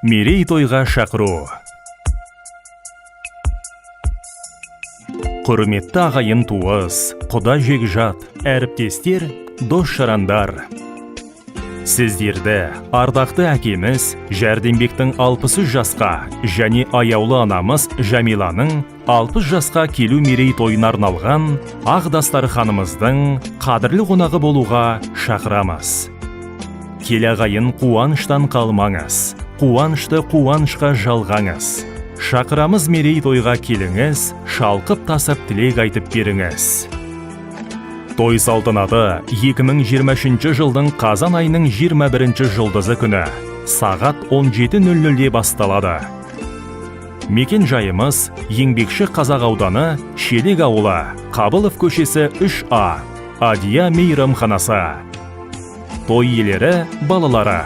Мерейтойға шақыру. Құрметті ағайын туыс, құда жекжат, әріптестер, дос жарандар. Сіздерді ардақты әкеміз Жәрдембектің 63 жасқа және аяулы анамыз Жәмиланың 60 жасқа келу мерейтойына арналған ақ дастарханымыздың қадірлі қонағы болуға шақырамыз. Кел, ағайын, қуаныштан қалмаңыз, қуанышты қуанышқа жалғаңыз. Шақырамыз мерейтойға, келіңіз, шалқып тасып тілек айтып беріңіз. Той салтанаты 2023 жылдың қазан айының 21 жұлдызы күні сағат 17:00-де басталады. Мекен жайымыз: Еңбекші Қазақ ауданы, Шелек ауылы, Қабылов көшесі 3А, Адия мейрамханасы. Той иелері – балалары.